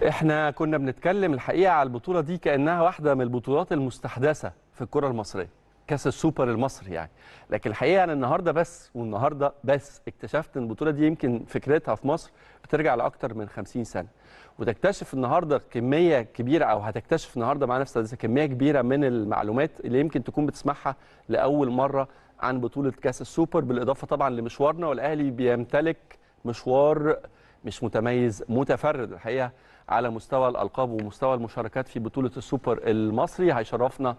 احنا كنا بنتكلم الحقيقة على البطولة دي كانها واحدة من البطولات المستحدثة في الكره المصرية، كاس السوبر المصري يعني. لكن الحقيقة انا النهارده بس والنهارده بس اكتشفت ان البطولة دي يمكن فكرتها في مصر بترجع لاكثر من 50 سنة، وتكتشف النهارده كمية كبيرة، او هتكتشف النهارده مع نفسك كمية كبيرة من المعلومات اللي يمكن تكون بتسمعها لاول مرة عن بطوله كاس السوبر، بالاضافة طبعا لمشوارنا. والاهلي بيمتلك مشوار مش متميز، متفرد الحقيقة على مستوى الالقاب ومستوى المشاركات في بطوله السوبر المصري. هيشرفنا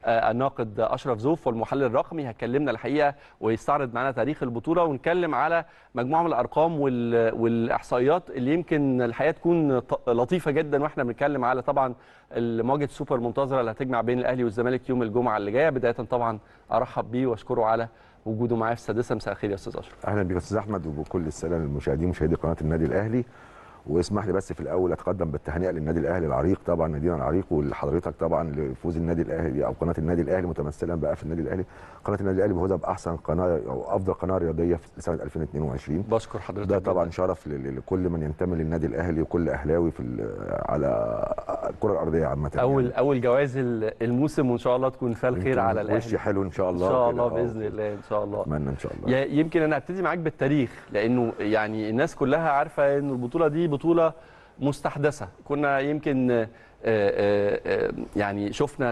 الناقد اشرف زوف والمحلل الرقمي، هيكلمنا الحقيقة ويستعرض معنا تاريخ البطولة، ونتكلم على مجموعة من الارقام والاحصائيات اللي يمكن الحقيقة تكون لطيفة جدا، واحنا بنتكلم على طبعا المواجهة السوبر المنتظره اللي هتجمع بين الاهلي والزمالك يوم الجمعة اللي جاية. بداية طبعا ارحب بيه واشكره على وجوده معايا في السادسة. مساء الخير يا استاذ اشرف. اهلا بك يا استاذ احمد وبكل السلام للمشاهدين مشاهدي قناة النادي الاهلي. واسمح لي بس في الاول اتقدم بالتهنئه للنادي الاهلي العريق، طبعا نادينا العريق، ولحضرتك طبعا لفوز النادي الاهلي او قناة النادي الاهلي متمثلا بقى في النادي الاهلي، قناة النادي الاهلي بفوزها باحسن قناة او افضل قناة رياضية في سنة 2022. بشكر حضرتك. ده طبعا شرف لكل من ينتمي للنادي الاهلي وكل اهلاوي في على الكره الارضية عامة. اول يعني اول جوائز الموسم، وان شاء الله تكون فال خير على الاهلي. وشي حلو ان شاء الله. ان شاء الله باذن الله. ان شاء الله اتمنى ان شاء الله. يمكن انا ابتدي معاك بالتاريخ، لانه يعني الناس كلها عارفه ان البطولة دي بطولة مستحدثة. كنا يمكن يعني شفنا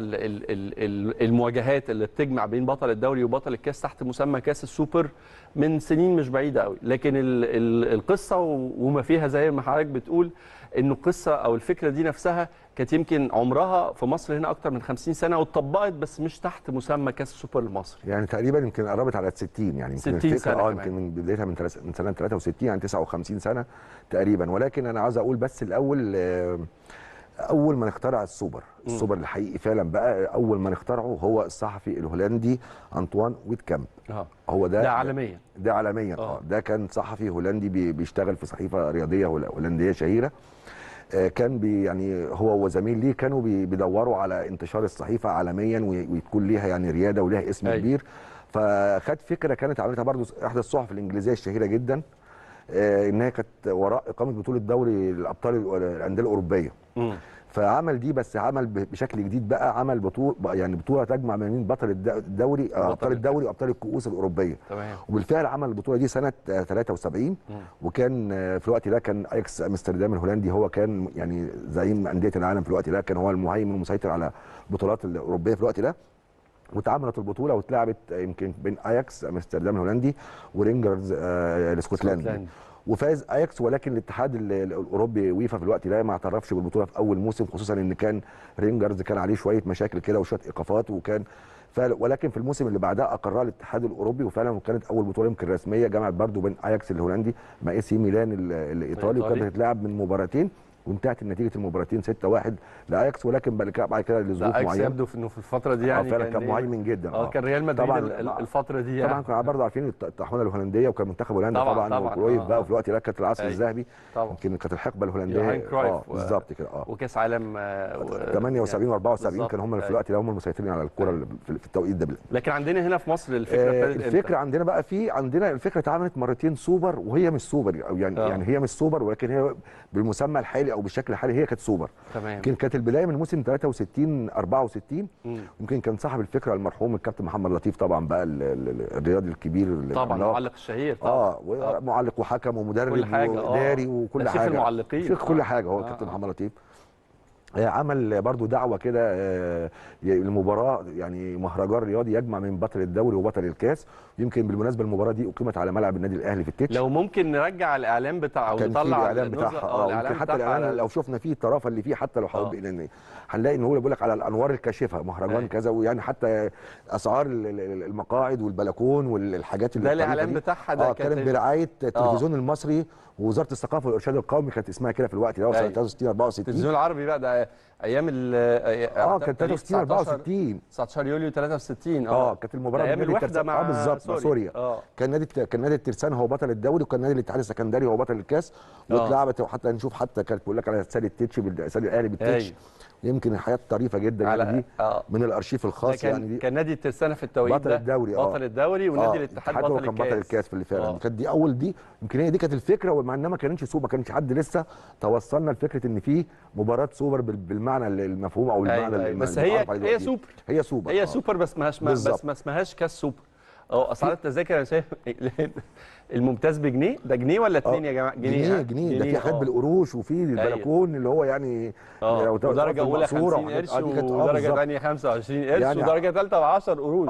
المواجهات اللي بتجمع بين بطل الدوري وبطل الكاس تحت مسمى كاس السوبر من سنين مش بعيدة قوي، لكن القصة وما فيها زي ما حضرتك بتقول انه القصة او الفكرة دي نفسها كانت يمكن عمرها في مصر هنا اكتر من 50 سنة واتطبقت، بس مش تحت مسمى كاس السوبر المصري. يعني تقريبا يمكن قربت على 60، يعني يمكن 60 سنة يمكن من بدايتها من سنة 63، يعني 59 سنة تقريبا. ولكن انا عاوز اقول بس الاول، اول ما اخترع السوبر، السوبر الحقيقي فعلا بقى اول ما اخترعه هو الصحفي الهولندي انطوان ويتكامب. هو ده عالميا، ده عالميا. ده كان صحفي هولندي بيشتغل في صحيفة رياضية هولندية شهيرة. كان بي يعني هو وزميل ليه كانوا بيدوروا على انتشار الصحيفة عالميا ويكون ليها يعني رياده وليها اسم كبير. فخد فكرة كانت عملتها برضو احدى الصحف الانجليزية الشهيرة جدا، انها كانت وراء اقامه بطوله دوري الابطال الاندية الاوروبية. فعمل دي، بس عمل بشكل جديد بقى، عمل بطوله يعني بطوله تجمع بين بطل الدوري، ابطال الدوري وابطال الكؤوس الاوروبية. تمام. وبالفعل عمل البطولة دي سنة 73. وكان في الوقت ده كان اياكس امستردام الهولندي هو كان يعني زعيم اندية العالم في الوقت ده، كان هو المهيمن والمسيطر على البطولات الاوروبية في الوقت ده. واتعملت البطولة واتلعبت يمكن بين اياكس امستردام الهولندي ورينجرز الاسكتلندي، وفاز اياكس. ولكن الاتحاد الاوروبي ويفا في الوقت ده ما اعترفش بالبطولة في اول موسم، خصوصا ان كان رينجرز كان عليه شوية مشاكل كده وشوية ايقافات، وكان ولكن في الموسم اللي بعدها اقرها الاتحاد الاوروبي، وفعلا كانت اول بطوله يمكن رسمية جمعت برده بين اياكس الهولندي مع اي سي ميلان الايطالي، وكانت بتتلعب من مباراتين، وانتهت نتيجة المباراتين 6-1 لاياكس. ولكن بعد كده لظروف معينة اياكس يبدو انه في الفترة دي يعني فعلا كان مهيمن جدا. كان ريال مدريد طبعا الفترة دي يعني. طبعا كنا برضه عارفين الطاحونه الهولندية، وكان منتخب هولندا طبعا وكرويف بقى، وفي الوقت ده كانت العصر الذهبي، يمكن كانت الحقبة الهولندية بالظبط كده. وكاس عالم 78 و74 كانوا هم في الوقت ده هم المسيطرين على الكره في التوقيت ده. لكن عندنا هنا في مصر الفكرة ابتدت الفكرة عندنا بقى في عندنا الفكرة اتعملت مرتين سوبر، وهي مش سوبر يعني يعني هي مش سوبر، ولكن هي بالمسمى الحالي او بالشكل الحالي هي كانت سوبر. تمام. يمكن كانت البداية من موسم 63 64. يمكن كان صاحب الفكرة المرحوم الكابتن محمد لطيف، طبعا بقى الرياضي الكبير، طبعا المعلق الشهير، طبعا معلق وحكم ومدرب واداري وكل حاجة، شيخ المعلقين، شيخ كل حاجة هو الكابتن محمد لطيف. عمل برضو دعوه كده المباراة، يعني مهرجان رياضي يجمع من بطل الدوري وبطل الكاس. يمكن بالمناسبة المباراة دي اقيمت على ملعب النادي الاهلي في التتش. لو ممكن نرجع الاعلان بتاع او نطلع الاعلان بتاعها، يمكن حتى الاعلان لو شفنا فيه الطرافه اللي فيه، حتى لو هنلاقي ان هو بيقول لك على الانوار الكاشفة مهرجان كذا، ويعني حتى اسعار المقاعد والبلكون والحاجات اللي ده الاعلان بتاعها ده كان برعاية التلفزيون المصري ووزارة الثقافة والارشاد القومي، كانت اسمها كده في الوقت ده سنة 63 64. التلفزيون العربي بقى ده ايام ال كانت 63 64 19 يوليو 63. كانت المباراة ايام الوحدة مع بالظبط مع سوريا. كان نادي الترسانه هو بطل الدوري، وكان نادي الاتحاد السكندري هو بطل الكاس. واتلعبت، وحتى نشوف حتى كانت بيقول لك على استاد التتش، استاد الاهلي بالتتش. يمكن الحياة طريفه جدا يعني دي من الارشيف الخاص. يعني دي كان نادي الترسانه في التوقيت بطل الدوري، بطل الدوري، ونادي الاتحاد بطل الكاس. كان بطل الكاس في اللي فعلا كانت دي اول، دي يمكن هي دي كانت الفكرة، ومع انها ما كانتش سوبر، ما كانش حد لسه توصلنا لفكرة ان في مباراة سوبر بالمعنى المفهوم او بالمعنى. أيوة. بس هي سوبر، هي سوبر، هي سوبر، بس ما اسمهاش كاس سوبر. اسعار التذاكر انا شايف الممتاز بجنيه، ده جنيه ولا اتنين يا جماعة؟ جنيه جنيه، ده في حاجات بالقروش، وفي البلكون اللي هو يعني ودرجة اولى 50 قرش، ودرجة ثانية 25 قرش، يعني ودرجة ثالثة ب 10 قروش.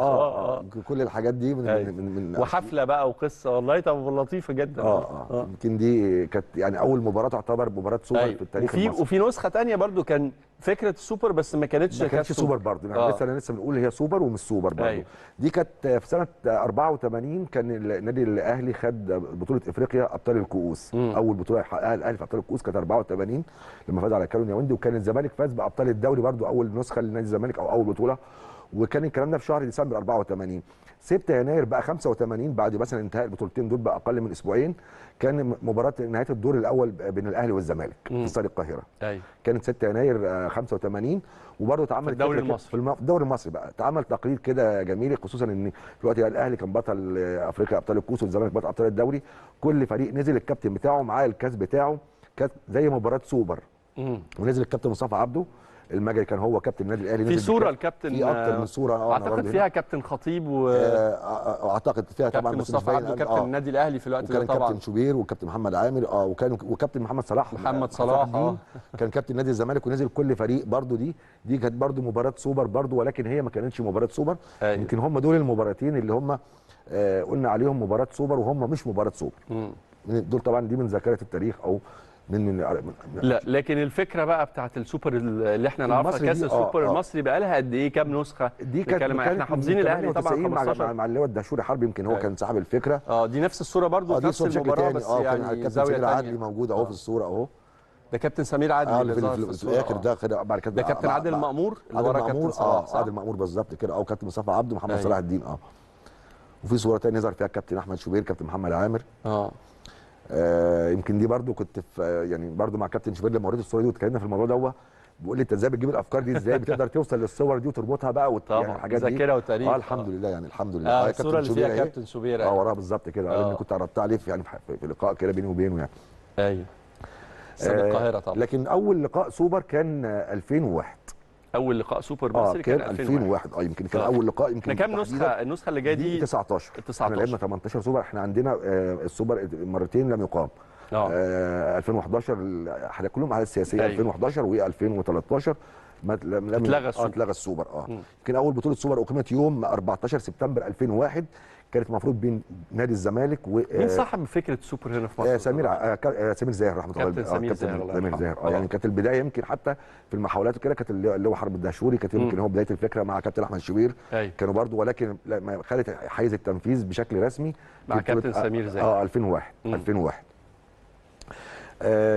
كل الحاجات دي من وحفله بقى وقصة، والله طب لطيفة جدا. يمكن دي كانت يعني اول مباراة تعتبر مباراة سوبر في التاريخ المصري. وفي نسخه ثانية برضو كان فكرة السوبر، بس ما كانتش سوبر برضو. يعني لسه بنقول هي سوبر ومش سوبر برضو. دي كانت في سنة 84، كان النادي الاهلي خد بطوله افريقيا ابطال الكؤوس. اول بطوله حققها الاهلي في ابطال الكؤوس كانت 84 لما فاز على كالون ياوندي. وكان الزمالك فاز بابطال الدوري برضو، اول نسخه لنادي الزمالك او اول بطوله، وكان الكلام ده في شهر ديسمبر 84. 6 يناير بقى 85، بعد مثلا انتهاء البطولتين دول باقل من اسبوعين، كان مباراة نهاية الدور الاول بين الاهلي والزمالك في استاد القاهرة. كانت 6 يناير 85. وبرضه اتعمل في الدوري المصري، في الدوري المصري بقى اتعمل تقرير كده جميل، خصوصا ان في الوقت ده الاهلي كان بطل افريقيا ابطال الكؤوس، والزمالك بطل ابطال الدوري. كل فريق نزل الكابتن بتاعه معاه الكاس بتاعه، كانت زي مباراة سوبر. ونزل الكابتن مصطفى عبده المجري، كان هو كابتن النادي الاهلي. في صوره الكابتن، في اكتر من صوره، اعتقد فيها كابتن خطيب و اعتقد فيها طبعا كابتن مصطفى عبده كابتن النادي الاهلي في الوقت ده طبعا، كابتن شوبير وكابتن محمد عامر، وكان وكابتن محمد صلاح، محمد صلاح كان كابتن نادي الزمالك. ونزل كل فريق برضو. دي كانت برضو مباراة سوبر برضو، ولكن هي ما كانتش مباراة سوبر. يمكن هم دول المباراتين اللي هم قلنا عليهم مباراة سوبر وهم مش مباراة سوبر. دول طبعا دي من ذاكره التاريخ او من لا. لكن الفكرة بقى بتاعت السوبر اللي احنا نعرفها كاس السوبر المصري بقى لها قد ايه؟ كام نسخه؟ دي كانت احنا حافظين الاهلي طبعا 15 مع اللواء الدهشوري حرب، يمكن هو كان صاحب الفكرة. دي نفس الصورة برضو، نفس المباراة، بس يعني كابتن سمير عدلي موجود اهو في الصورة اهو. ده كابتن سمير عدلي اللي في الاخر ده، بعد كده ده كابتن عادل مأمور اللي ورا كابتن صلاح، عادل مأمور بالظبط كده، او كابتن مصطفى عبده محمد صلاح الدين. وفي صوره ثانية يظهر فيها كابتن احمد شوبير، كابتن محمد عامر. يمكن دي برضو كنت في يعني برضو مع كابتن شوبير لما وريته الصورة دي واتكلمنا في الموضوع دوت، بيقول لي انت ازاي بتجيب الافكار دي، ازاي بتقدر توصل للصور دي وتربطها بقى طبعا الحاجات دي، ذاكره وتاريخ. الحمد لله، يعني الحمد لله. الصورة اللي فيها كابتن شوبير وراها بالظبط كده، لان كنت عرضت عليه في يعني في لقاء كده بيني وبينه يعني. ايوه، استاد القاهرة طبعا. لكن اول لقاء سوبر كان 2001. اول لقاء سوبر مصري كان 2001. يمكن كان اول لقاء. يمكن كام نسخه؟ النسخة اللي جاية دي 19. احنا لعبنا 18 سوبر. احنا عندنا السوبر مرتين لم يقام. 2011 احنا كلهم احداث سياسية. 2011 و2013 اتلغى السوبر. اتلغى السوبر. يمكن اول بطوله سوبر اقيمت يوم 14 سبتمبر 2001، كانت المفروض بين نادي الزمالك و مين صاحب فكرة السوبر هنا في مصر؟ سمير زاهر رحمه الله. كابتن سمير زاهر. سمير زاهر. يعني كانت البداية يمكن حتى في المحاولات وكده، كانت اللي هو حرب الدهشوري، كانت يمكن هو بداية الفكرة مع كابتن احمد شوبير. كانوا برضو، ولكن خدت حيز التنفيذ بشكل رسمي مع كابتن سمير زاهر 2001. 2001.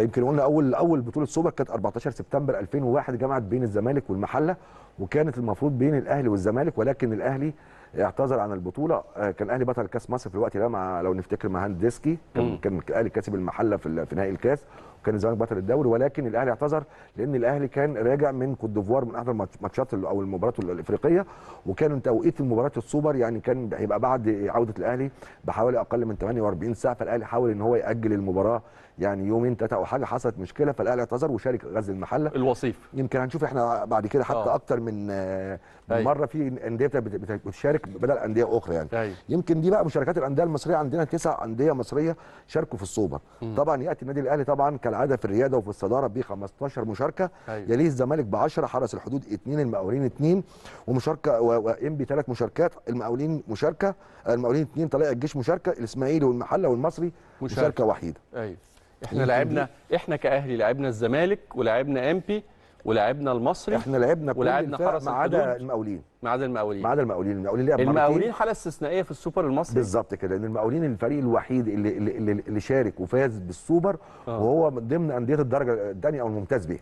يمكن قلنا اول بطوله سوبر كانت 14 سبتمبر 2001، جمعت بين الزمالك والمحله، وكانت المفروض بين الاهلي والزمالك، ولكن الاهلي اعتذر عن البطولة. كان الاهلي بطل كاس مصر في الوقت ده، مع لو نفتكر مع هاند ديسكي، كان الاهلي كسب المحلة في نهائي الكاس، وكان الزمالك بطل الدوري، ولكن الاهلي اعتذر لان الاهلي كان راجع من كوت ديفوار من احد الماتشات او المباريات الافريقية، وكان توقيت المباراة السوبر يعني كان هيبقى بعد عوده الاهلي بحوالي اقل من 48 ساعة، فالاهلي حاول ان هو ياجل المباراة يعني يومين ثلاثة او حاجة، حصلت مشكلة فالاهلي اعتذر وشارك غزل المحلة الوصيف. يمكن هنشوف احنا بعد كده حتى اكتر من مرة في اندية بتشارك بدل اندية اخرى يعني. يمكن دي بقى مشاركات الاندية المصرية، عندنا 9 اندية مصرية شاركوا في السوبر. طبعا ياتي النادي الاهلي طبعا كالعادة في الرياده وفي الصدارة ب 15 مشاركة، يليه الزمالك ب 10، حرس الحدود 2، المقاولين 2، ومشاركة وانبي 3 مشاركات، المقاولين مشاركة، المقاولين 2، طلائع الجيش مشاركة، الاسماعيلي والمحله والمصري مشاركة وحيده. ايوه، احنا لعبنا، احنا كاهلي لعبنا الزمالك ولعبنا امبي ولعبنا المصري، احنا لعبنا كل ولعبنا الفرق حرس ما عدا الحدود المقاولين. ما عدا المقاولين. ما عدا المقاولين. المقاولين لعب مرتين. المقاولين حاله استثنائية في السوبر المصري بالظبط كده، لان المقاولين الفريق الوحيد اللي شارك وفاز بالسوبر وهو من ضمن اندية الدرجة الثانية او الممتاز به.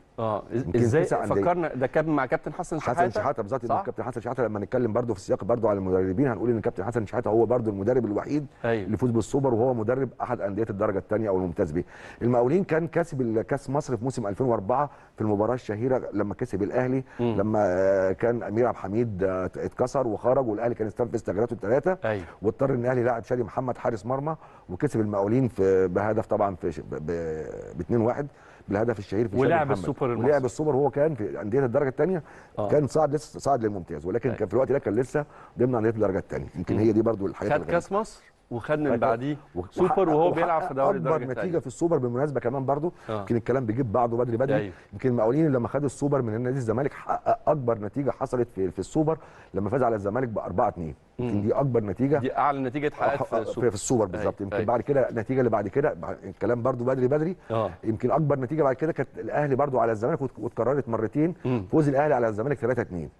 ازاي فكرنا ده كان مع كابتن حسن شحاته. حسن شحاته بالظبط. كابتن حسن شحاته لما نتكلم برده في السياق برده على المدربين هنقول ان كابتن حسن شحاته هو برده المدرب الوحيد اللي فوز بالسوبر وهو مدرب احد اندية الدرجة الثانية او الممتاز به. المقاولين كان كاسب كاس مصر في موسم 2004 في المباراة الشهيرة لما كسب الاهلي، لما كان امير عبد الحميد اتكسر وخرج والاهلي كان استنفذ تغييراته الثلاثة. واضطر ان الاهلي لاعب شادي محمد حارس مرمى وكسب المقاولين في بهدف طبعا في ب 2-1 بالهدف الشهير في ولعب السوبر المصري. ولعب السوبر وهو كان في اندية الدرجة الثانية. كان صعد لسه، صعد للممتاز، ولكن كان في الوقت ده كان لسه ضمن اندية الدرجة الثانية. يمكن هي دي برضو الحاجات. خد كاس مصر وخد من بعديه سوبر وهو بيلعب في دوري الدرجة الثانية. اكبر نتيجة في السوبر بالمناسبة كمان برضو. يمكن الكلام بيجيب بعضه بدري بدري. يمكن المقاولين لما خد السوبر من نادي الزمالك حقق اكبر نتيجة حصلت في السوبر لما فاز على الزمالك ب 4-2. يمكن دي اكبر نتيجة، دي اعلى نتيجة اتحققت في السوبر. في السوبر بالظبط. يمكن بعد كده النتيجة اللي بعد كده الكلام برضو بدري بدري. يمكن اكبر نتيجة بعد كده كانت الاهلي برضو على الزمالك واتكررت مرتين. فوز الاهلي على الزمالك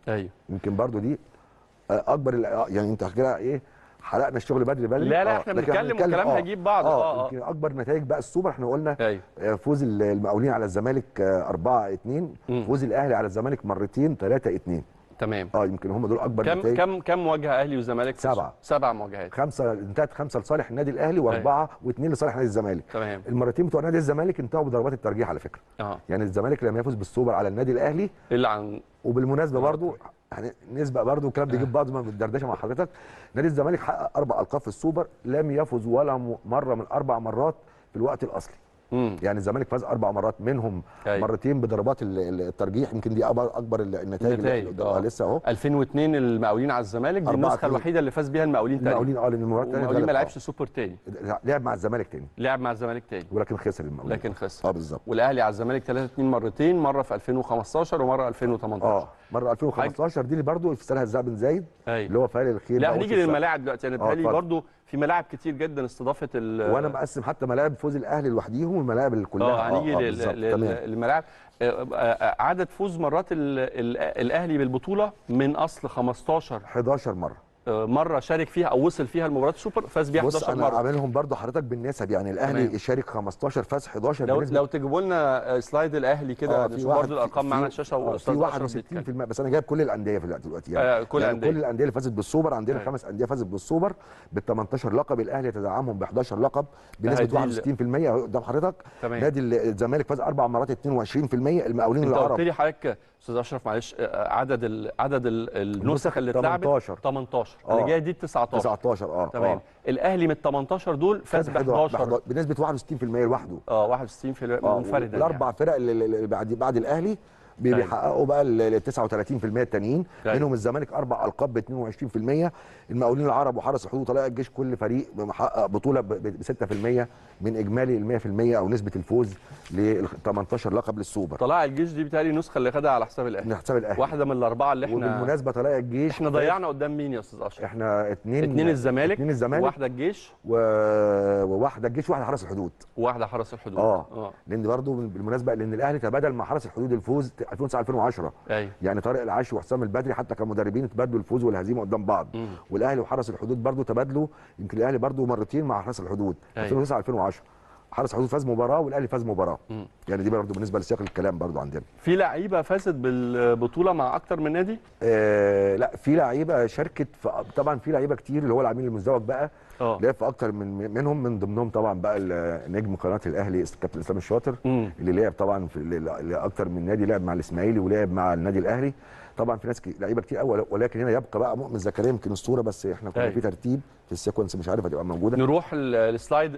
3-2. يمكن برضو دي اكبر، يعني انت كده ايه حرقنا الشغل بدري بدري. لا لا احنا بنتكلم والكلام هيجيب بعض. يمكن اكبر نتائج بقى السوبر احنا قلنا فوز المقاولين على الزمالك 4-2، فوز الاهلي على الزمالك مرتين 3-2. تمام. يمكن هم دول اكبر نتائج. كم مواجهة اهلي وزمالك؟ 7 مواجهات. 5 انتهت 5 لصالح النادي الاهلي و4 و2 لصالح نادي الزمالك. تمام. المرتين بتوع نادي الزمالك انتهوا بضربات الترجيح على فكرة. يعني الزمالك لم يفز بالسوبر على النادي الاهلي الا عن، وبالمناسبة برضو نسبق برضو الكلام بيجيب بعض ما بالدردشه مع حضرتك. نادي الزمالك حقق 4 القاب في السوبر، لم يفز ولا مرة من 4 مرات في الوقت الاصلي. يعني الزمالك فاز 4 مرات منهم مرتين بضربات الترجيح. يمكن دي اكبر النتائج اللي لسه اهو. 2002 المقاولين على الزمالك، دي النسخة الوحيدة اللي فاز بيها المقاولين تاني. المقاولين لان المباراة الثانية المقاولين ما لعبش سوبر تاني، لعب مع الزمالك تاني. لعب مع الزمالك تاني ولكن خسر المقاولين. لكن خسر بالظبط. والاهلي على الزمالك 3-2 مرتين، مرة في 2015 ومرة 2018. مرة 2015 دي اللي برضه في سالها الزعب بن زايد اللي هو فارق الخير. لا هنيجي للملاعب دلوقتي. انا بتهيألي برضه في ملاعب كتير جدا استضافت وانا مقسم حتى ملاعب فوز الاهلي لوحديهم والملاعب اللي كلها. هنيجي للملاعب. عدد فوز مرات الاهلي بالبطولة من اصل 15 11 مرة. مرة شارك فيها او وصل فيها المباراة السوبر فاز بيها 11 مرة. بص انا عاملهم برضو حضرتك بالنسب، يعني الاهلي شارك 15 فاز 11. لو تجيبوا لنا slide الاهلي كده نشوف برضو الارقام معانا الشاشة. واستاذ 61%. بس انا جايب كل الاندية في الوقت دلوقتي يعني. كل يعني كل الاندية اللي فازت بالسوبر عندنا 5 اندية فازت بالسوبر بال 18 لقب. الاهلي يتزعمهم ب 11 لقب بنسبة 61% قدام حضرتك. نادي الزمالك فاز 4 مرات 22%. المقاولين العرب. انت قلت لي حضرتك استاذ اشرف معلش عدد النسخ اللي اتلعبت 18. اللي جاية دي 19. تمام. الاهلي من 18 دول فاز ب 11 بنسبة 61% لوحده. 61% منفردا. الاربع يعني. فرق اللي بعد الاهلي بيحققوا بقى ال 39% التانيين. منهم الزمالك 4 القاب ب 22%، المقاولين العرب وحرس الحدود وطلائع الجيش كل فريق محقق بطوله ب 6% من اجمالي ال 100% او نسبه الفوز ل 18 لقب للسوبر. طلائع الجيش دي بتهيألي النسخة اللي خدها على حساب الاهلي. حساب الاهلي واحدة من الاربعة اللي احنا، وبالمناسبة طلائع الجيش احنا ضيعنا قدام مين يا استاذ اشرف؟ احنا اثنين الزمالك، وواحدة الجيش وواحدة الجيش وواحدة حرس الحدود. واحدة حرس الحدود. لان برضه بالمناسبة لان الاهلي تبادل مع حرس الحدود الفوز 2009 2010. يعني طارق العاشي وحسام البدري حتى كمدربين تبادلوا الفوز والهزيمة قدام بعض. والاهلي وحرس الحدود برضه تبادلوا، يمكن الاهلي برضه مرتين مع حرس الحدود 2009 2010. حرس الحدود فاز مباراة والاهلي فاز مباراة. يعني دي برضه بالنسبة لسياق الكلام برضه عندنا. في لعيبة فازت بالبطولة مع اكتر من نادي؟ لا في لعيبة شاركت طبعا في لعيبة كتير اللي هو العميل المزدوج بقى لعب في اكتر من منهم، من ضمنهم طبعا بقى نجم قناة الاهلي كابتن اسلام الشاطر اللي لعب طبعا في لاكتر من نادي، لعب مع الاسماعيلي ولعب مع النادي الاهلي. طبعا في ناس لعيبة كتير قوي، ولكن هنا يبقى بقى مؤمن زكريا يمكن الصورة، بس احنا كنا في ترتيب في ال sequence مش عارف هتبقى موجودة. نروح ال slide.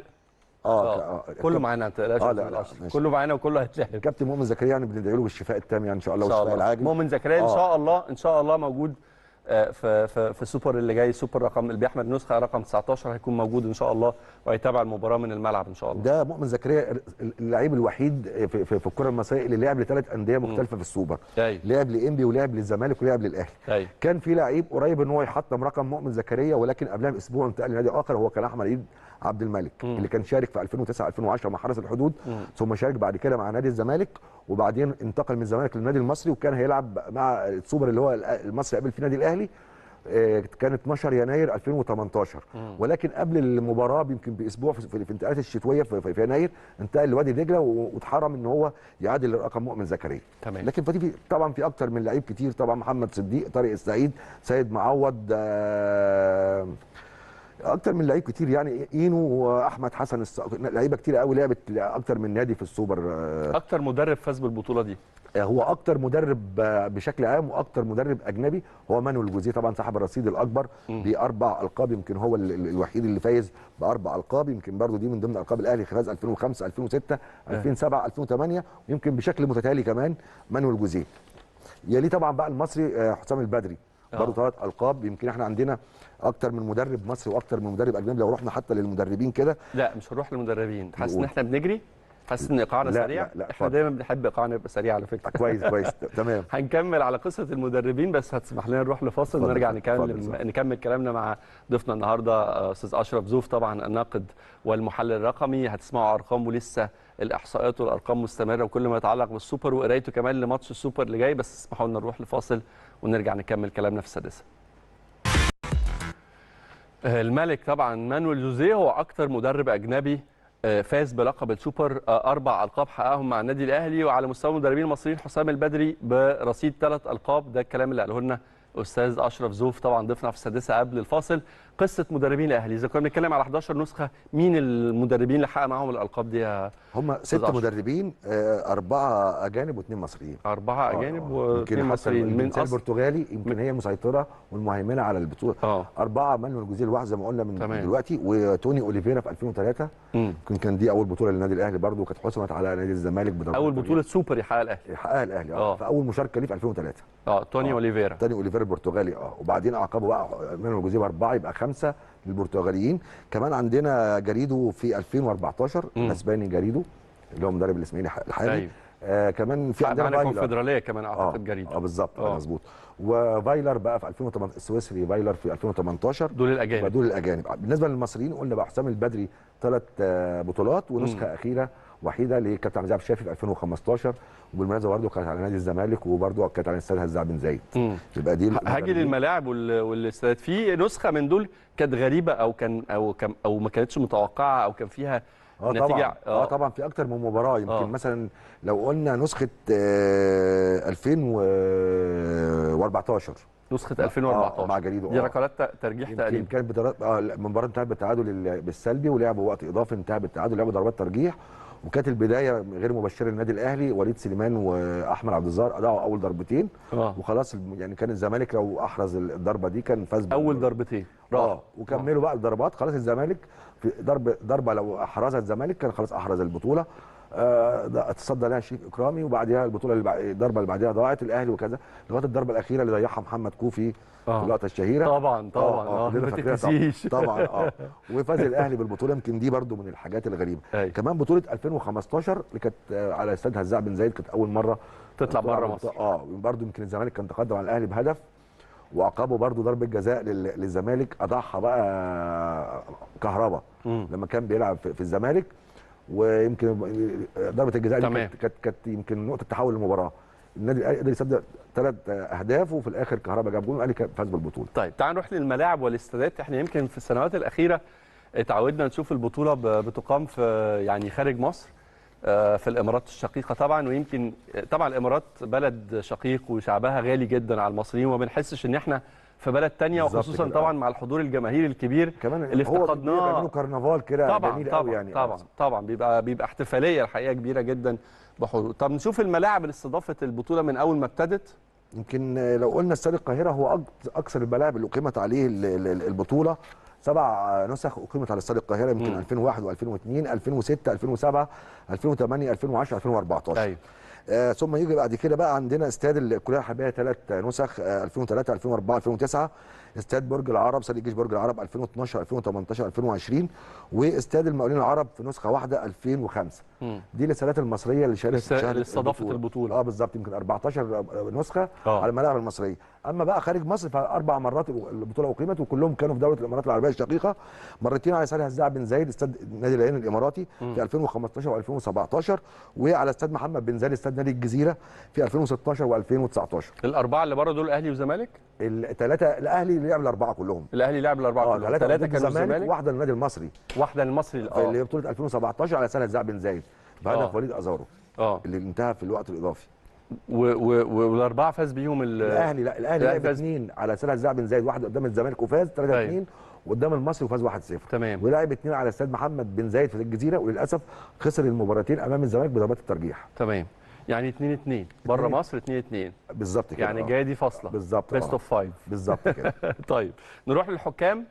كله معانا، لا كله معانا وكله هيتلعب. كابتن مؤمن زكريا يعني بندعي له بالشفاء التام يعني ان شاء الله، والشفاء العاجل. مؤمن زكريا ان شاء الله، ان شاء الله موجود في في السوبر اللي جاي، سوبر رقم اللي بيحمل نسخه رقم 19 هيكون موجود ان شاء الله، وهيتابع المباراة من الملعب ان شاء الله. ده مؤمن زكريا اللعيب الوحيد في الكره المصرية اللي لعب لثلاث اندية مختلفة في السوبر. لعب لانبي ولعب للزمالك ولعب للاهلي. كان في لعيب قريب ان هو يحطم رقم مؤمن زكريا، ولكن قبلها باسبوع انتقل لنادي اخر، هو كان احمد عيد عبد الملك اللي كان شارك في 2009 2010 مع حرس الحدود، ثم شارك بعد كده مع نادي الزمالك، وبعدين انتقل من الزمالك للنادي المصري، وكان هيلعب مع السوبر اللي هو المصري قبل في نادي الاهلي، كان 12 يناير 2018. ولكن قبل المباراة يمكن باسبوع في الانتقالات الشتوية في يناير انتقل لوادي دجله واتحرم ان هو يعادل رقم مؤمن زكريا. تمام. لكن فدي طبعا في اكتر من لعيب كتير، طبعا محمد صديق، طارق السعيد، سيد معوض، اكتر من لعيب كتير يعني، اينو واحمد حسن، لعيبة كتير قوي لعبت اكتر من نادي في السوبر. اكتر مدرب فاز بالبطولة دي هو اكتر مدرب بشكل عام واكتر مدرب اجنبي هو مانويل جوزيه، طبعا صاحب الرصيد الاكبر باربع القاب، يمكن هو الوحيد اللي فايز باربع القاب، يمكن برضو دي من ضمن القاب الاهلي، فاز 2005 2006 2007 2008، ويمكن بشكل متتالي كمان مانويل جوزيه. يليه طبعا بقى المصري حسام البدري برضه 3 القاب. يمكن احنا عندنا اكتر من مدرب مصري واكتر من مدرب اجنبي. لو رحنا حتى للمدربين كده، لا مش هنروح للمدربين، حاسس ان احنا بنجري، حاسس ان ايقاعنا سريع. لا احنا دايما بنحب ايقاعنا يبقى سريع على فكرة. كويس كويس تمام. هنكمل على قصة المدربين، بس هتسمح لنا نروح لفاصل ونرجع نكمل كلامنا مع ضيفنا النهارده استاذ اشرف زوف، طبعا الناقد والمحلل الرقمي. هتسمعوا ارقامه لسه، الاحصائيات والارقام مستمرة، وكل ما يتعلق بالسوبر وقرايته كمان لماتش السوبر اللي جاي. بس اسمحوا لنا نروح لفاصل ونرجع نكمل كلامنا في السادسة. الملك طبعا مانويل جوزيه هو اكتر مدرب اجنبي فاز بلقب السوبر، 4 ألقاب حققهم مع النادي الاهلي. وعلى مستوى المدربين المصريين حسام البدري برصيد 3 ألقاب. ده الكلام اللي قاله لنا استاذ اشرف زوف طبعا ضيفنا في السادسة قبل الفاصل. قصة مدربين الاهلي، اذا كنا بنتكلم على 11 نسخه، مين المدربين اللي حقق معاهم الالقاب دي؟ هم 6 مدربين، 4 اجانب و2 مصريين. 4 اجانب و2 مصريين. من اصل البرتغالي يمكن هي المسيطرة والمهيمنه على البطولة. 4 مانويل جوزيه لوحده زي ما قلنا من تمام. دلوقتي، وتوني اوليفيرا في 2003، يمكن كان دي اول بطوله للنادي الاهلي برده، وكانت حسمت على نادي الزمالك بضربات اول بطوله سوبر يحققها الاهلي. يحققها الاهلي في اول مشاركة ليه في 2003. توني اوليفيرا، توني اوليفيرا البرتغالي. وبعدين عقبه بقى مانويل جوزيه ب4، يبقى 5 للبرتغاليين. كمان عندنا جاريدو في 2014، الاسباني جاريدو اللي هو مدرب الاسماعيلي الحالي. أيوه. كمان في عندنا فايلر الكونفدراليه كمان اعتقد جاريدو. بالظبط مظبوط. وفايلر بقى في 2018، السويسري فايلر في 2018. دول الاجانب. دول الاجانب. بالنسبة للمصريين قلنا بقى حسام البدري 3 بطولات، ونسخة اخيرة وحيده لكابتن عبد الشافي في 2015، وبالمناسبة برضه كانت على نادي الزمالك، وبرضه كانت على استاد هزاع بن زايد. يبقى دي هاجي للملاعب والاستادات. في نسخه من دول كانت غريبة او كان او كان او ما كانتش متوقعه او كان فيها نتيجة؟ طبعا طبعا في اكتر من مباراة. يمكن مثلا لو قلنا نسخه 2014، نسخه 2014 مع جريدو، دي ركلات ترجيح تقريبا. كانت المباراة انتهت بالتعادل بالسلبي، ولعبوا وقت اضافي انتهى بالتعادل، لعبوا ضربات ترجيح، وكانت البداية غير مبشرة للنادي الاهلي. وليد سليمان واحمد عبد الظاهر اضاعوا اول ضربتين، وخلاص يعني كان الزمالك لو احرز الضربة دي كان فاز اول ضربتين وكملوا بقى الضربات. خلاص الزمالك في ضربه لو احرزها الزمالك كان خلاص احرز البطولة. اتصدى لها شريف اكرامي، وبعديها البطولة اللي الضربة اللي بعديها ضاعت الاهلي وكذا، لغاية الضربة الاخيرة اللي ضيعها محمد كوفي في اللقطة الشهيرة. طبعا طبعا ما تتنسيش طبعا. وفاز الاهلي بالبطولة. يمكن دي برده من الحاجات الغريبة. كمان بطوله 2015 اللي كانت على استاد هزاع بن زايد، كانت اول مرة تطلع بره مصر. برده يمكن الزمالك كان تقدم على الاهلي بهدف، وعقابه برده ضربه جزاء للزمالك اضاعها بقى كهربا لما كان بيلعب في الزمالك. ويمكن ضربه الجزاء دي كانت يمكن نقطة تحول المباراة. النادي الاهلي قدر يصدق 3 اهداف، وفي الاخر كهربا جاب جول والاهلي فاز بالبطولة. طيب تعال نروح للملاعب والاستادات. احنا يمكن في السنوات الاخيرة اتعودنا نشوف البطولة بتقام في يعني خارج مصر، في الامارات الشقيقة طبعا. ويمكن طبعا الامارات بلد شقيق وشعبها غالي جدا على المصريين، وما بنحسش ان احنا في بلد تانية، وخصوصا طبعا مع الحضور الجماهيري الكبير كمان اللي افتقدناه. بيعملوا كرنفال كده جميل قوي يعني. طبعا طبعا بيبقى احتفالية الحقيقة كبيرة جدا بحضور. طب نشوف الملاعب اللي استضافت البطولة من اول ما ابتدت. يمكن لو قلنا استاد القاهرة هو اكثر الملاعب اللي اقيمت عليه البطولة. 7 نسخ اقيمت على استاد القاهرة، يمكن 2001 و2002 2006 2007 2008 2010 2014. أيوه. ثم يجي بعد كده بقى عندنا استاد الكلية الحربية 3 نسخ، 2003 2004 2009، استاد برج العرب، استاد الجيش برج العرب 2012 2018 2020، واستاد المقاولين العرب في نسخه واحدة 2005. دي الاستادات المصرية اللي شاركت اللي استضافت البطولة. بالظبط، يمكن 14 نسخه على الملاعب المصرية. اما بقى خارج مصر ف4 مرات البطولة اقيمت، وكلهم كانوا في دولة الامارات العربية الشقيقة، مرتين على استاد هزاع بن زايد استاد نادي العين الاماراتي في 2015 و2017، وعلى استاد محمد بن زايد استاد نادي الجزيرة في 2016 و2019. الاربعة اللي بره دول اهلي وزمالك؟ الثلاثة الاهلي لعب الاربعة كلهم. الاهلي لعب الاربعة كلهم، ثلاثة كانوا الزمالك، واحدة للنادي المصري، واحدة للمصري اللي هي بطوله 2017 على استاد هزاع بن زايد بهدف وليد ازارو اللي انتهى في الوقت الاضافي. والاربعة فاز بيهم الاهلي. لا الاهلي لعب اثنين على استاد هزاع بن زايد، واحد قدام الزمالك وفاز 3-2، وقدام المصري وفاز 1-0. تمام. ولعب اثنين على استاد محمد بن زايد في الجزيرة، وللاسف خسر المباراتين امام الزمالك بضربات الترجيح. تمام. يعني 2-2 بره مصر، 2-2 بالظبط كده. يعني جاية دي فاصلة بالظبط، best of 5 بالظبط كده. طيب نروح للحكام.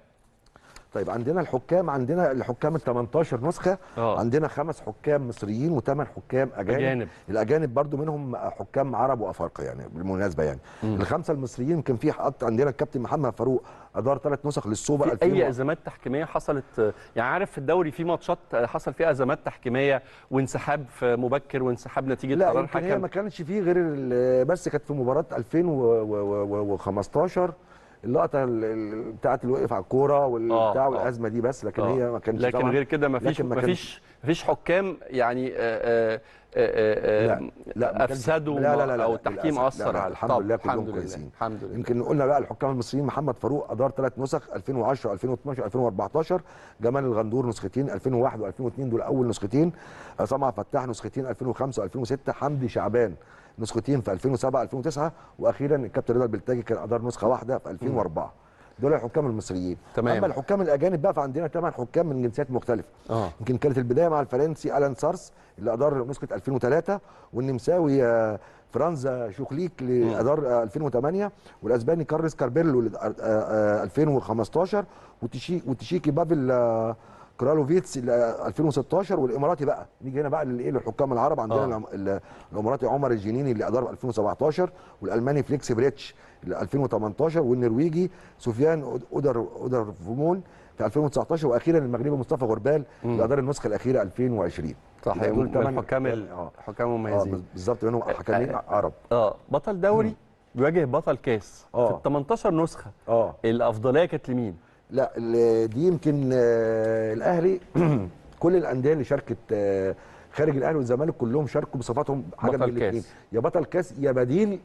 طيب عندنا الحكام، عندنا الحكام ال 18 نسخه. عندنا 5 حكام مصريين و8 حكام اجانب. الاجانب برضو منهم حكام عرب وافارقه يعني بالمناسبة يعني. الخمسة المصريين كان في عندنا الكابتن محمد فاروق ادار 3 نسخ للسوبر. في اي ازمات تحكيميه حصلت؟ يعني عارف في الدوري في ماتشات حصل فيها ازمات تحكيميه وانسحاب في مبكر وانسحاب نتيجة قرار حكم. لا هي ما كانش فيه غير بس كانت في مباراة 2015 اللقطة بتاعت اللي وقف على الكورة والبتاع والازمة دي بس، لكن هي ما كانتش. لكن غير كده ما فيش حكام يعني لا لا افسدوا. لا لا لا او التحكيم اثر على. الحمد لله كلهم كويسين الحمد لله. يمكن قلنا بقى الحكام المصريين محمد فاروق ادار 3 نسخ 2010 2012 2014، جمال الغندور نسختين 2001 و2002 دول اول نسختين، عصام عبد الفتاح نسختين 2005 و2006، حمدي شعبان نسختين في 2007 2009، واخيرا الكابتن رضا البلتاجي كان ادار نسخه واحدة في 2004. دول الحكام المصريين. تمام. اما الحكام الاجانب بقى فعندنا 8 حكام من جنسيات مختلفة. يمكن كانت البداية مع الفرنسي الان سارس اللي ادار نسخه 2003، والنمساوي فرانز شوخليك اللي ادار 2008، والاسباني كارلس كاربيلو اللي 2015، والتشيكي بافل كرالوفيتس 2016، والاماراتي بقى نيجي هنا بقى للايه للحكام العرب. عندنا الاماراتي عمر الجنيني اللي ادار 2017، والالماني فليكس بريتش اللي 2018، والنرويجي سفيان اودر فومون في 2019، واخيرا المغربي مصطفى غربال اللي ادار النسخة الاخيرة 2020. صحيح، دول الحكام حكام مميزين بالظبط، منهم حكمين عرب. بطل دوري بيواجه بطل كاس في ال 18 نسخه. الافضلية كانت لمين؟ لا دي يمكن الاهلي. كل الاندية اللي شاركت خارج الاهلي والزمالك كلهم شاركوا بصفاتهم حاجة من الاثنين، يا بطل كاس يا بديل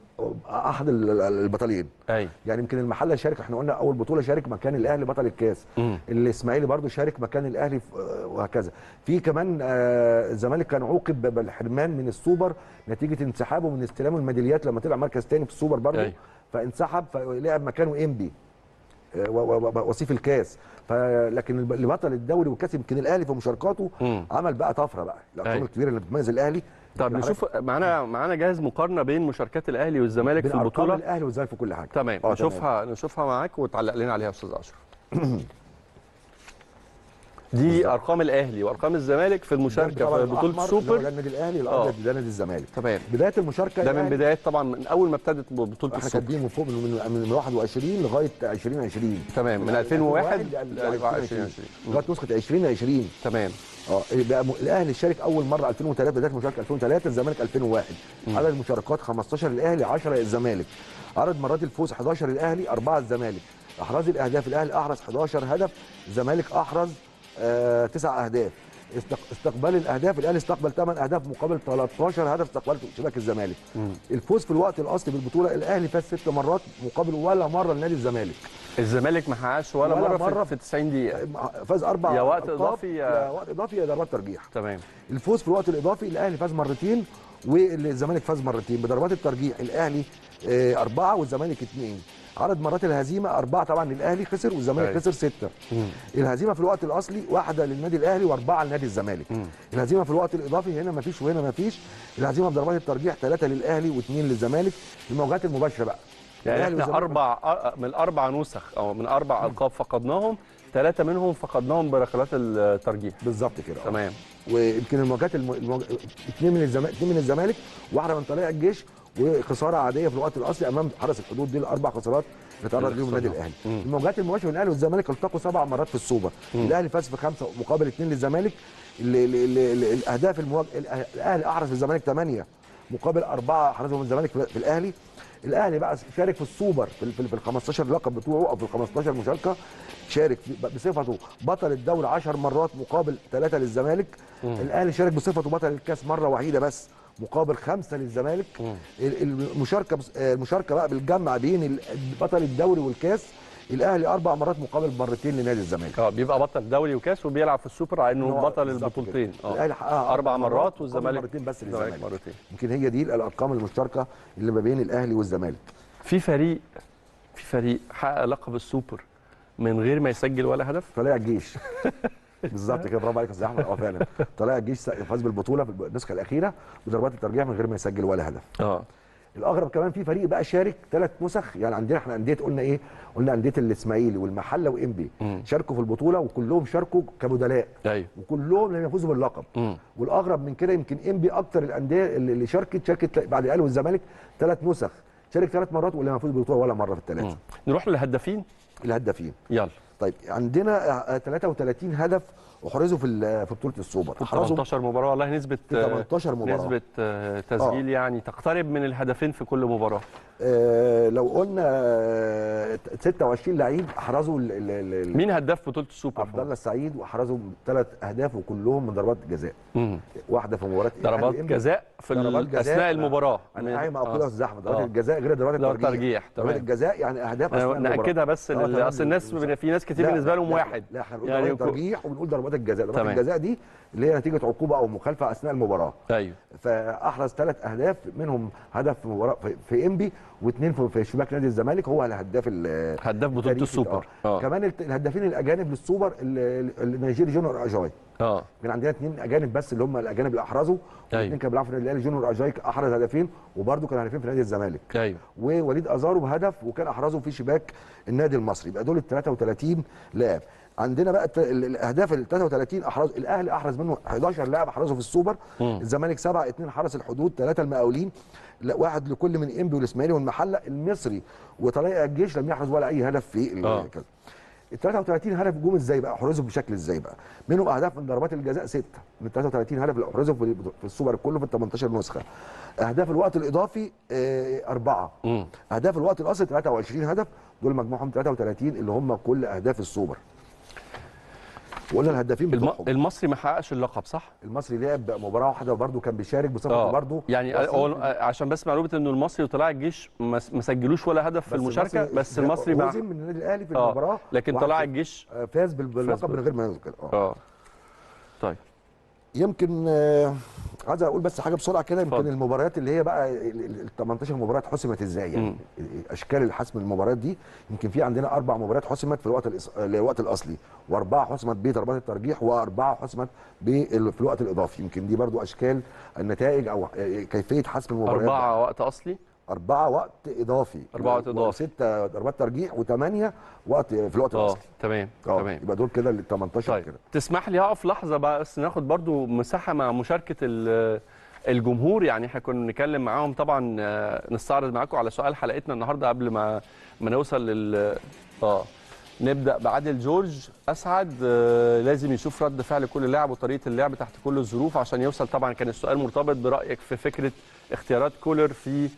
احد البطلين. أي. يعني يمكن المحلة شارك، احنا قلنا اول بطوله شارك مكان الاهلي بطل الكاس، الاسماعيلي برضو شارك مكان الاهلي وهكذا. في كمان الزمالك كان عوقب بالحرمان من السوبر نتيجة انسحابه من استلام الميداليات لما طلع مركز ثاني في السوبر برضو. أي. فانسحب فلعب مكانه انبي وصيف الكاس. لكن اللي بطل الدوري والكاس يمكن الاهلي في مشاركاته عمل بقى طفرة بقى، الارقام الكبيرة اللي بتميز الاهلي. طب نشوف معانا جاهز مقارنة بين مشاركات الاهلي والزمالك في البطولة. الاهلي والزمالك في كل حاجة. تمام. نشوفها معاك وتعلق لنا عليها يا استاذ اشرف. دي بالزبط. ارقام الاهلي وارقام الزمالك في المشاركة في بطوله السوبر. ده النادي الاهلي، الابيض ده نادي الزمالك. تمام. بداية المشاركة ده من بداية طبعا من اول ما ابتدت بطوله السوبر. احنا كاتبين من فوق من 21 لغاية 2020. تمام، من 2001 ل 2020 لغاية نسخه 2020. تمام. بقى الاهلي شارك اول مرة 2003، بداية المشاركة 2003، الزمالك 2001. عدد المشاركات 15 للاهلي، 10 للزمالك. عدد مرات الفوز 11 للاهلي، 4 للزمالك. احراز الاهداف الاهلي احرز 11 هدف، الزمالك احرز 9 اهداف. استقبال الاهداف الاهلي استقبل 8 اهداف مقابل 13 هدف استقبلته شباك الزمالك. الفوز في الوقت الاصلي بالبطولة الاهلي فاز 6 مرات مقابل ولا مرة لنادي الزمالك. الزمالك ما حققش ولا مرة في 90 دقيقة، فاز 4 يا وقت اضافي يا وقت اضافي يا ضربات ترجيح. تمام. الفوز في الوقت الاضافي الاهلي فاز مرتين والزمالك فاز مرتين. بضربات الترجيح الاهلي 4 والزمالك 2. عدد مرات الهزيمة 4 طبعا للاهلي خسر والزمالك خسر 6. الهزيمة في الوقت الاصلي 1 للنادي الاهلي و4 لنادي الزمالك. الهزيمة في الوقت الاضافي هنا مفيش وهنا مفيش. الهزيمة بضربات الترجيح 3 للاهلي و2 للزمالك. المواجهات المباشرة بقى يعني احنا 4 من 4 نسخ او من 4 القاب فقدناهم، 3 منهم فقدناهم بركلات الترجيح. بالظبط كده. تمام. ويمكن المواجهات 2 من الزمالك، 2 من الزمالك، واحدة من طلائع الجيش، وخسارة عادية في الوقت الاصلي امام حرس الحدود. دي الاربع خسارات اللي تعرض ليهم النادي الاهلي. المواجهات المباشرة الاهلي والزمالك التقوا 7 مرات في السوبر. الاهلي فاز في 5 مقابل 2 للزمالك. الاهداف الاهلي احرز في الزمالك 8 مقابل 4 احرزهم الزمالك في الاهلي. الاهلي بقى شارك في السوبر في ال 15 لقب بتوعه او في ال 15 مشاركة، شارك بصفته بطل الدوري 10 مرات مقابل 3 للزمالك. الاهلي شارك بصفته بطل الكاس مرة وحيده بس مقابل 5 للزمالك. المشاركة بقى بالجمع بين بطل الدوري والكاس، الاهلي 4 مرات مقابل 2 لنادي الزمالك. بيبقى بطل دوري وكاس وبيلعب في السوبر على انه بطل البطولتين. الاهلي حققها 4 مرات والزمالك مرتين بس للزمالك. مرتين. يمكن هي دي الارقام المشتركة اللي ما بين الاهلي والزمالك. في فريق حقق لقب السوبر من غير ما يسجل ولا هدف؟ طلائع الجيش. بالظبط كده، برافو عليك يا استاذ احمد. فعلا طلائع الجيش فاز بالبطولة في النسخة الاخيرة بضربات الترجيح من غير ما يسجل ولا هدف. الاغرب كمان في فريق بقى شارك 3 نسخ، يعني عندنا احنا اندية قلنا ايه؟ قلنا اندية الاسماعيلي والمحله وانبي شاركوا في البطولة وكلهم شاركوا كبدلاء. ايوه. وكلهم لم يفوزوا باللقب. والاغرب من كده يمكن انبي اكتر الاندية اللي شاركت بعد الاهلي والزمالك 3 نسخ، شارك 3 مرات ولم يفوز بالبطولة ولا مرة في الثلاثة. نروح للهدافين. الهدافين يلا. طيب عندنا 33 هدف احرزوا في بطوله السوبر، 18 مباراة. والله نسبه 18 مباراة نسبه تسجيل يعني تقترب من الهدفين في كل مباراة. لو قلنا 26 لعيب احرزوا. مين هداف بطوله السوبر؟ عبد الله السعيد، واحرزوا 3 اهداف وكلهم من ضربات جزاء. واحدة في مباراة ضربات جزاء في اثناء المباراة. انا قايم اقولها الزحمة، ضربات الجزاء غير ضربات الترجيح. ضربات الجزاء يعني اهداف اثناء المباراة. ناكدها بس اصل الناس في ناس كتير بالنسبة لهم واحد. لا احنا بنقول ضربات الترجيح وبنقول ضربات الجزاء. ضربات الجزاء دي اللي هي نتيجة عقوبه او مخالفة اثناء المباراة. ايوه. فاحرز 3 اهداف، منهم هدف في مباراة في انبي و2 في شباك نادي الزمالك، هو الهداف هداف بطوله السوبر. كمان الهدافين الاجانب للسوبر النيجيري جونيور اجاي. كان عندنا 2 اجانب بس اللي هم الاجانب اللي احرزوا، الاثنين كانوا بيلعبوا في النادي الاهلي. جونيور اجاي احرز هدفين وبرده كان هدفين في نادي الزمالك. ايوه. ووليد ازارو بهدف وكان احرزه في شباك النادي المصري. يبقى دول ال 33 لاعب. عندنا بقى الاهداف ال 33 احرز الاهلي، احرز منه 11 لاعب احرزوا في السوبر. الزمالك 7، 2 حرس الحدود، 3 المقاولين، 1 لكل من انبي والاسماعيلي والمحله. المصري وطلائع الجيش لم يحرز ولا اي هدف في كذا. ال 33 هدف جم ازاي بقى؟ احرزوا بشكل ازاي بقى؟ منهم اهداف من ضربات الجزاء 6 من 33 هدف اللي احرزوا في السوبر كله في ال 18 نسخه. اهداف الوقت الاضافي 4. اهداف الوقت الاصلي 23 هدف، دول مجموعهم 33 اللي هم كل اهداف السوبر. وقلنا الهدافين بتوعهم. المصري ما حققش اللقب صح؟ المصري لعب مباراة واحدة وبرده كان بيشارك بصفته برده يعني عشان بس معلومة انه المصري وطلائع الجيش ما سجلوش ولا هدف في المشاركة، بس المصري هزم من النادي الاهلي في المباراة، لكن طلائع الجيش فاز باللقب من غير ما يذكر. طيب يمكن عايز اقول بس حاجة بسرعة كده. يمكن المباريات اللي هي بقى ال 18 مباراة حسمت ازاي يعني اشكال الحسم المباريات دي. يمكن في عندنا 4 مباريات حسمت في الوقت الاصلي، و4 حسمت بضربات الترجيح، و4 حسمت في الوقت الاضافي. يمكن دي برضو اشكال النتائج او كيفية حسم المباريات. 4 وقت اصلي، 4 وقت اضافي، 4 وقت اضافي، 6 ضربات ترجيح، و8 وقت في الوقت الاصلي. تمام تمام. يبقى دول كده ال 18. طيب. كده تسمح لي اقف لحظة بقى بس ناخد برضو مساحة مع مشاركة الجمهور. يعني احنا كنا بنتكلم معاهم طبعا، نستعرض معاكم على سؤال حلقتنا النهارده قبل ما نوصل لل نبدا بعادل جورج اسعد. لازم يشوف رد فعل كل لاعب وطريقه اللعب تحت كل الظروف عشان يوصل. طبعا كان السؤال مرتبط برايك في فكرة اختيارات كولر في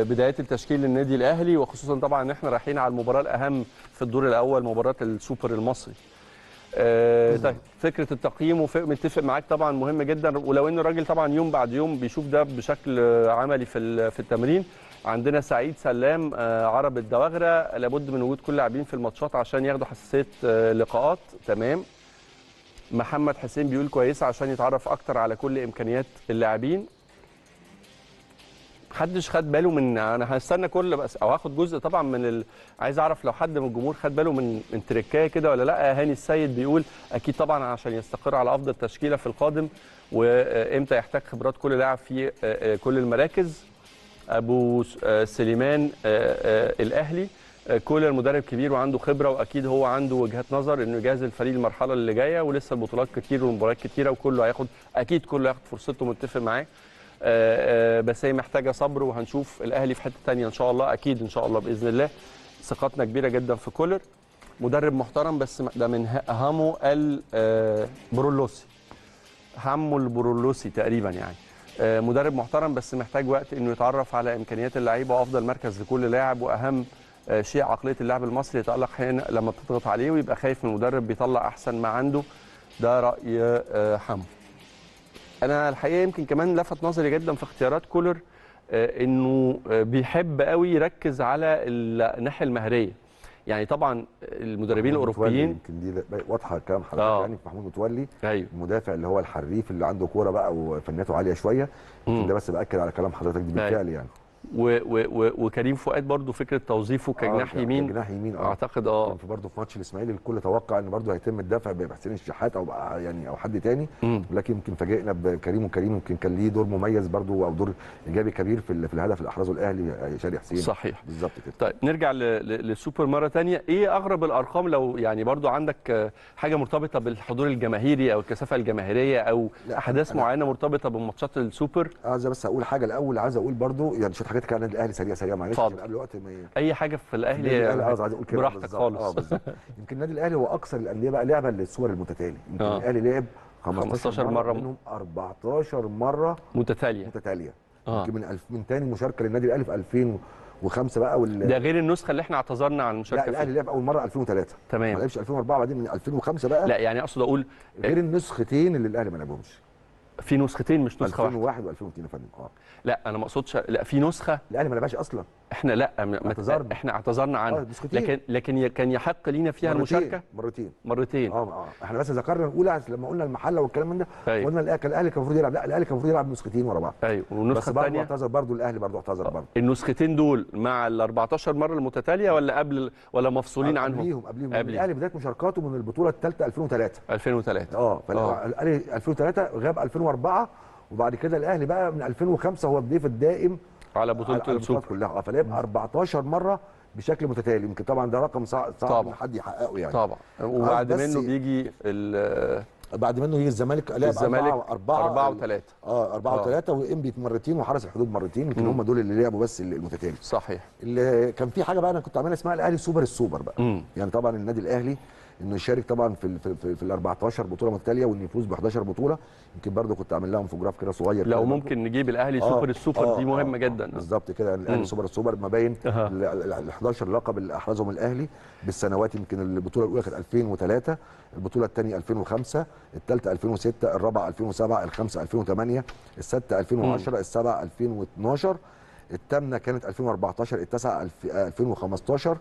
بدايات التشكيل للنادي الاهلي، وخصوصا طبعا ان احنا رايحين على المباراة الاهم في الدور الاول، مباراة السوبر المصري. طيب فكرة التقييم متفق معاك طبعا، مهم جدا، ولو ان الراجل طبعا يوم بعد يوم بيشوف ده بشكل عملي في التمرين. عندنا سعيد سلام عرب الدواغره، لابد من وجود كل لاعبين في الماتشات عشان ياخدوا حساسية لقاءات. تمام. محمد حسين بيقول كويسة عشان يتعرف اكتر على كل امكانيات اللاعبين. محدش خد باله من، انا هستنى كل بس او هاخد جزء طبعا من عايز اعرف لو حد من الجمهور خد باله من تريكايه كده ولا لا. هاني السيد بيقول اكيد طبعا عشان يستقر على افضل تشكيله في القادم، وامتى يحتاج خبرات كل لاعب في كل المراكز. ابو سليمان الاهلي، كولر مدرب كبير وعنده خبره، واكيد هو عنده وجهات نظر انه يجهز الفريق المرحلة اللي جاية، ولسه البطولات كتير والمباريات كتيرة، وكله هياخد اكيد كله هياخد فرصته. متفق معاه، بس هي محتاجه صبر، وهنشوف الاهلي في حتة ثانية ان شاء الله، اكيد ان شاء الله باذن الله. ثقتنا كبيرة جدا في كولر، مدرب محترم، بس ده من هامو البرولوسي، هامو البرولوسي تقريبا يعني. مدرب محترم بس محتاج وقت انه يتعرف على امكانيات اللعيبة وافضل مركز لكل لاعب، واهم شيء عقلية اللاعب المصري يتالق حين لما بتضغط عليه ويبقى خايف من المدرب، بيطلع احسن ما عنده. ده راي حمو. انا الحقيقة يمكن كمان لفت نظري جدا في اختيارات كولر انه بيحب قوي يركز على الناحية المهريه. يعني طبعا المدربين الاوروبيين يمكن دي واضحة كلام حضرتك يعني في محمود متولي. أيوه. المدافع اللي هو الحريف اللي عنده كورة بقى وفنياته عالية شوية. ده بس باكد على كلام حضرتك دي بالفعل. أيوه. يعني وكريم فؤاد برضو فكرة توظيفه كجناح يمين، كجناح يمين اعتقد كان برضو في ماتش الاسماعيلي الكل توقع ان برضو هيتم الدفع بحسين الشحات او يعني او حد تاني، ولكن يمكن فاجئنا بكريم، وكريم يمكن كان ليه دور مميز برضو او دور ايجابي كبير في الهدف اللي احرزه الاهلي شادي حسين. صحيح بالظبط كده. طيب نرجع للسوبر مرة ثانية. ايه اغرب الارقام لو يعني برضو عندك حاجة مرتبطة بالحضور الجماهيري او الكثافة الجماهيرية او احداث معينة مرتبطة بماتشات السوبر؟ عايز بس اقول حاجة الاول، عايز اقول برضو يعني شوية حاجات كان النادي الاهلي سريع سريع معلش قبل وقت ما اي حاجة في الاهلي عايز اقول كده براحتك خالص. بالظبط. يمكن النادي الاهلي هو اكثر الاندية بقى لعبه للصور المتتالي. يمكن الاهلي لعب 15 مرة، منهم 14 مرة متتالية. يمكن من ثاني مشاركة للنادي الاهلي في 2005 بقى ده غير النسخة اللي احنا اعتذرنا عن المشاركة. لا الاهلي لعب اول مرة 2003، تمام، ما لعبش 2004، بعدين من 2005 بقى. لا يعني اقصد اقول غير النسختين اللي الاهلي ما لعبهمش، في نسختين مش نسخه واحدة، 2001 و2002 يا فندم. لا انا ما اقصدش، لا في نسخه الاهلي ما لعبهاش اصلا، احنا لا اعتذرنا، احنا اعتذرنا عنها، لكن كان يحق لينا فيها المشاركة مرتين. احنا بس ذكرنا الاولى لما قلنا المحلة والكلام من ده. أيوه. قلنا الاهلي كان المفروض يلعب، لا الاهلي كان المفروض يلعب نسختين ورا بعض. ايوه، والنسخة الثانية اعتذر برضه الاهلي، برضه اعتذر برضه. النسختين دول مع ال 14 مرة المتتالية ولا قبل ولا مفصولين عنهم؟ قبليهم. الاهلي بداية مشاركاته من البطولة الثالثة 2003. فالاهلي 2003 غاب 2004، وبعد كده الاهلي بقى من 2005 هو الضيف الدائم على بطوله السوبر كلها. فلعب 14 مرة بشكل متتالي. يمكن طبعا ده رقم صعب ان حد يحققه يعني. طبعا. وبعد منه بيجي بعد منه يجي الزمالك، لعب 4 و3 4 و3 وانبي مرتين وحرس الحدود مرتين. يمكن هم دول اللي لعبوا بس المتتالي. صحيح. اللي كان في حاجة بقى انا كنت عاملها اسمها الاهلي سوبر السوبر بقى. يعني طبعا النادي الاهلي انه يشارك طبعا في ال 14 بطوله متتالية وانه يفوز ب 11 بطوله. يمكن برضه كنت عامل لهم انفوجراف كده صغير، لو ممكن نجيب الاهلي سوبر السوبر دي مهمة جدا. بالظبط كده، يعني الاهلي سوبر السوبر ما بين ال 11 لقب اللي احرزهم الاهلي بالسنوات. يمكن البطولة الاولى كانت 2003، البطولة الثانية 2005، الثالثة 2006، الرابعة 2007، الخامسة 2008، السادسة 2010، السابعة 2012، الثامنة كانت 2014، التاسعة 2015،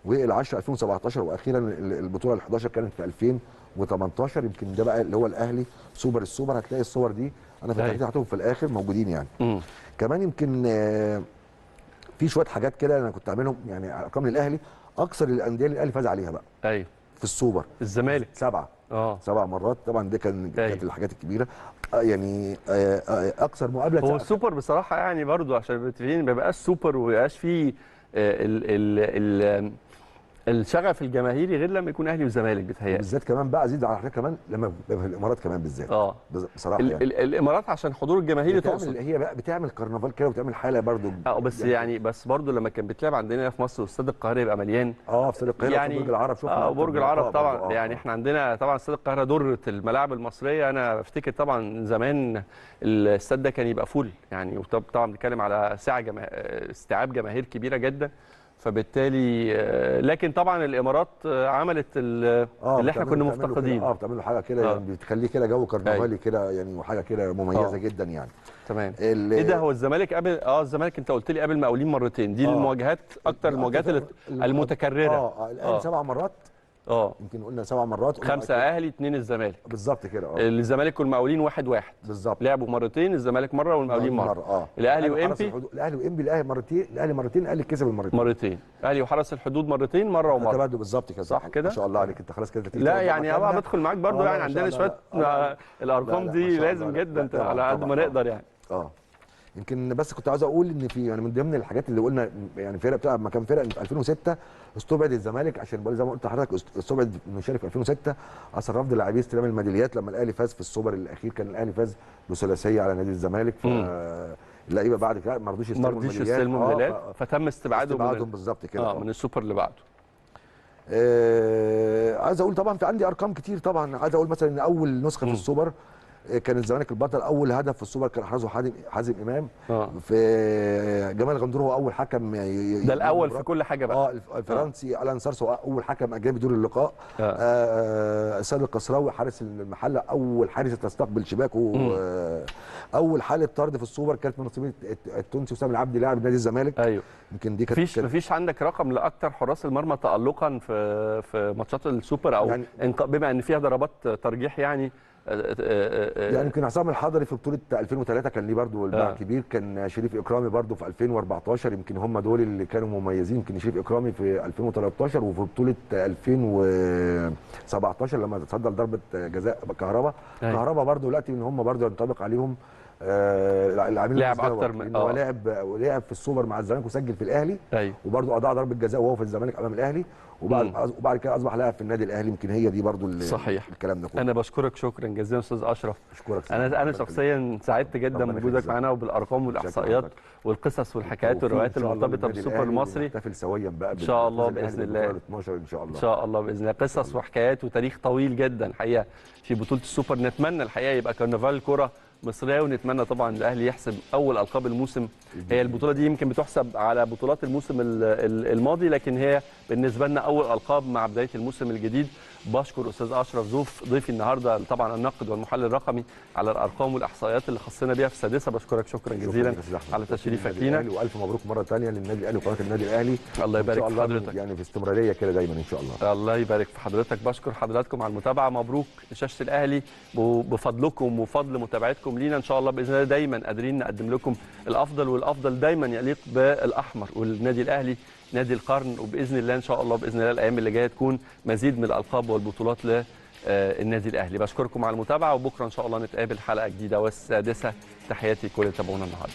وال10 2017، واخيرا البطولة ال11 كانت في 2018. يمكن ده بقى اللي هو الاهلي سوبر السوبر. هتلاقي الصور دي انا في التحديد حاططهم في الاخر موجودين يعني. كمان يمكن في شوية حاجات كده انا كنت عاملهم يعني ارقام للاهلي، اكثر الاندية اللي الاهلي فاز عليها بقى. ايوه. في السوبر الزمالك 7 مرات طبعا، ده كانت الحاجات الكبيرة يعني. اكثر مقابله هو السوبر بصراحة يعني برضو عشان متفقين ما بقاش سوبر وما بقاش فيه ال الشغف الجماهيري غير لما يكون اهلي وزمالك بيتهيألي. بالذات كمان بقى ازيد على حاجة كمان لما في الامارات كمان بالذات. بصراحة يعني الامارات عشان حضور الجماهيري تقصد هي بقى بتعمل كرنفال كده وبتعمل حاله برضو. بس يعني بس برضو لما كان بتلعب عندنا في مصر واستاد القاهرة يبقى مليان. في استاد القاهرة يعني برج العرب شفنا. برج العرب طبعا. يعني احنا عندنا طبعا استاد القاهرة دره الملاعب المصرية. انا افتكر طبعا زمان الاستاد ده كان يبقى فول يعني، وطبعا بنتكلم على ساعة استيعاب جماهير كبيرة جدا. فبالتالي لكن طبعا الامارات عملت اللي احنا كنا مفتقدين. بتعملوا حاجة كده يعني بتخليه كده جو كرنفالي كده يعني، وحاجه كده مميزة جدا يعني. تمام. ايه ده، هو الزمالك قبل الزمالك انت قلت لي قبل مقاولين مرتين، دي المواجهات اكتر المواجهات المتكررة. الاهلي 7 مرات. يمكن قلنا 7 مرات، 5 اهلي 2 الزمالك. بالظبط كده. الزمالك والمقاولين 1-1 بالظبط، لعبوا مرتين، الزمالك مرة والمقاولين مرة. الاهلي وانبي، الاهلي وانبي، الاهلي مرتين، الاهلي مرتين، الاهلي كسب المرتين. مرتين، الاهلي وحرس الحدود مرتين، مرة ومرة. تبادل بالظبط كده، صح كده؟ ما شاء الله عليك، انت خلاص كده. لا يعني انا بدخل معاك برضو يعني عندنا شوية الارقام دي لازم جدا على قد ما نقدر يعني. يمكن بس كنت عاوز اقول ان في يعني من ضمن الحاجات اللي قلنا يعني فرق بتلعب مكان فرق في 2006 استبعد الزمالك، عشان زي ما قلت لحضرتك استبعد انه يشارك في 2006 عشان رفض اللاعبين استلام الميداليات لما الاهلي فاز في السوبر الاخير. كان الاهلي فاز بثلاثيه على نادي الزمالك، فاللعيبه بعد كده ما رضوش يستلموا الميداليات، فتم استبعادهم بالظبط كده من السوبر اللي بعده. عايز اقول طبعا في عندي ارقام كتير طبعا. عايز اقول مثلا ان اول نسخه في السوبر كان الزمالك البطل. اول هدف في السوبر كان احرزه حازم امام. في جمال غندور هو اول حكم ده الاول في كل حاجة بقى. الفرنسي الان سارسو اول حكم اجنبي دور اللقاء. سيد القصراوي حارس المحلة اول حارس تستقبل شباكه. اول حاله طرد في السوبر كانت من نصيب التونسي وسام العبدي لاعب نادي الزمالك. ايوه يمكن دي كانت. مفيش عندك رقم لاكثر حراس المرمى تالقا في ماتشات السوبر او يعني بما ان فيها ضربات ترجيح يعني؟ يعني يمكن عصام الحضري في بطوله 2003 كان ليه برضه الباع كبير، كان شريف اكرامي برضه في 2014، يمكن هم دول اللي كانوا مميزين. يمكن شريف اكرامي في 2013 وفي بطوله 2017 لما تصدى لضربه جزاء كهربا. كهربا برضه دلوقتي ان هم برضه ينطبق عليهم العامل لعب اكتر من هو لعب في السوبر مع الزمالك وسجل في الاهلي. وبرضه اضاع ضربه جزاء وهو في الزمالك امام الاهلي، وبعد كده اصبح لاعب في النادي الاهلي. يمكن هي دي برضه صحيح الكلام ده كله. انا بشكرك شكرا جزيلا استاذ اشرف. اشكرك. انا شخصيا سعدت جدا بوجودك معانا وبالارقام والاحصائيات والقصص والحكايات والروايات المرتبطة بالسوبر المصري. نحتفل سويا بقى ان شاء الله باذن الله 12 ان شاء الله. ان شاء الله باذن الله. قصص وحكايات وتاريخ طويل جدا الحقيقة في بطوله السوبر. نتمنى الحقيقة يبقى كرنفال الكره مصرية، ونتمنى طبعا الاهلي يحسب اول القاب الموسم. هي البطولة دي يمكن بتحسب على بطولات الموسم الماضي، لكن هي بالنسبة لنا اول القاب مع بداية الموسم الجديد. بشكر استاذ اشرف زوف ضيفي النهارده، طبعا الناقد والمحلل الرقمي، على الارقام والاحصائيات اللي خصنا بيها في السادسة. بشكرك شكرا جزيلا على تشريفك لينا، والف مبروك مرة ثانية للنادي الاهلي وقناة النادي الاهلي. الله يبارك في حضرتك، يعني في استمرارية كده دايما ان شاء الله. الله يبارك في حضرتك. بشكر حضراتكم على المتابعة. مبروك لشاشه الاهلي، بفضلكم وفضل متابعتكم لينا ان شاء الله باذن الله دايما قادرين نقدم لكم الافضل، والافضل دايما يليق بالاحمر والنادي الاهلي نادي القرن. وباذن الله ان شاء الله باذن الله الايام اللي جاية تكون مزيد من الالقاب والبطولات للنادي الاهلي. بشكركم على المتابعة، وبكره ان شاء الله نتقابل حلقة جديدة والسادسه. تحياتي لكل اللي تابعونا النهارده.